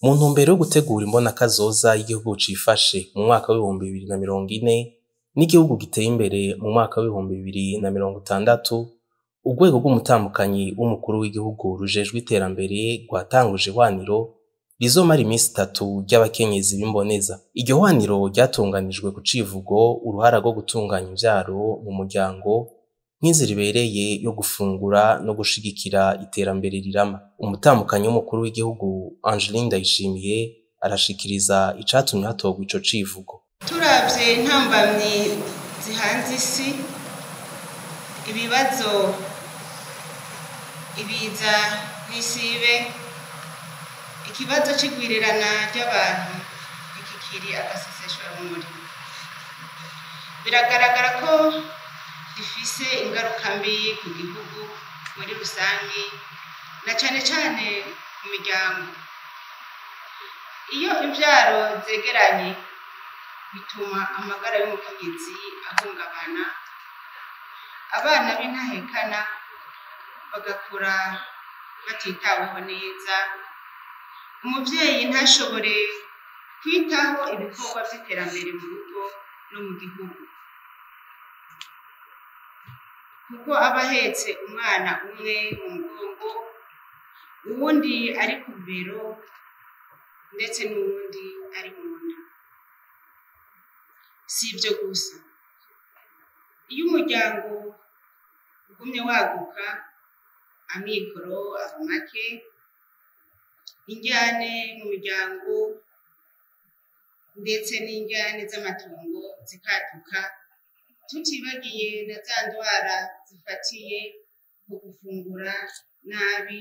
Mu ntumbero yo gutegura imbonakazoza y'igihugu cifashe mu mwaka w'2040 n'igihugu giteye imbere mu mwaka w'2060, urwego rw'umutambukanyi w'umukuru w'igihugu rujejwe iterambere rwatanguje ihwaniro rizomara imisi itatu ry'abakenyezi b'imboneza. Iryo hwaniro ryatunganijwe ku civugo uruhara rwo gutunganya imvyaro mu muryango nk'inzira ibereye yo gufungura no gushigikira iterambere rirama. Umutambukanyi w'umukuru w'igihugu Angeline Ndayishimiye arashikiriza icatumye hatorwa ico civugo. Turavye intambamyi zihanze isi, ibibazo, ibiza n'isibe, ikibazo c'igwirirana ry'abantu ntikikiri agaseseshwarumuri. Biragaragara ko rifise ingaruka mbi ku gihugu muri rusangi na cane cane ku miryango. Iyo imvyaro zegeranye bituma amagara y'umukenyezi ahungabana, abana b'intahekana bagakura batitaweho neza, umuvyeyi ntashobore kwitaho ibikorwa vy'iterambere mu rugo no mu gihugu, kuko aba ahetse umwana umwe mu mugongo, uwundi ari ku bibero, ndetse n'uwundi ari mu nda. Si ivyo gusa, iyo umuryango ugumye waguka, amikoro aba make, injyane mu miryango ndetse n'injyane z'amatongo zikaduka, tutibagiye na za ndwara zifatiye ku gufungura nabi,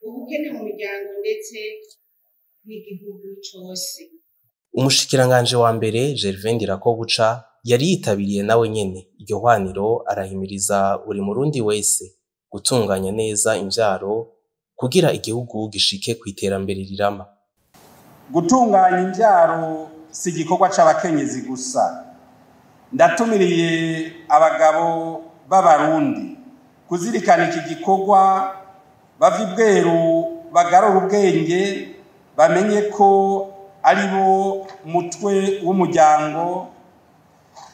ubukene mu miryango ndetse n'igihugu cose. Umushikiranganji wa mbere Gervais Ndirakobuca yari yitabiriye nawe nyene iryo hwaniro, arahimiriza buri murundi wese gutunganya neza imvyaro kugira igihugu gishike kw'iterambere rirama. Gutunganya imvyaro si igikorwa c'abakenyezi gusa. Ndatumiriye abagabo b'abarundi kuzirikana iki gikorwa, bava ibweru bagarura ubwenge, bamenye ko ari bo mutwe w'umuryango,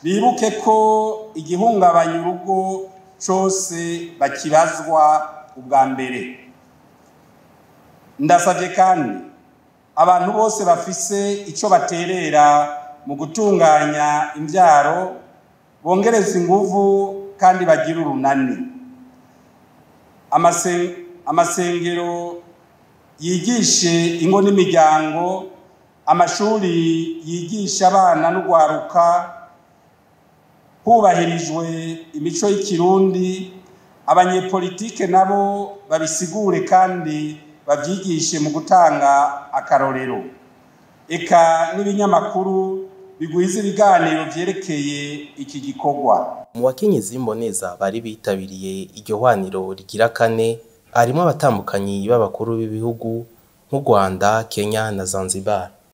bibuke ko igihungabanya urugo cose bakibazwa ubwa mbere. Ndasavye kandi abantu bose bafise ico baterera mu gutunganya imvyaro bongereza inguvu kandi bagira urunani. Amasengero yigishe ingo n'imiryango, amashuri yigisha abana n'ugwaruka, hubahirijwe imico y'ikirundi, abanyepolitike nabo babisigure kandi bavyigishe mu gutanga akarorero. Eka n'ibinyamakuru bigwiza ibiganiro vyerekeye iki gikorwa. Mu bakenyezi b'imboneza bari bitabiriye iryo hwaniro rigira kane harimwo abatambukanyi b'abakuru b'ibihugu nk'u Rwanda, Kenya na Zanzibar.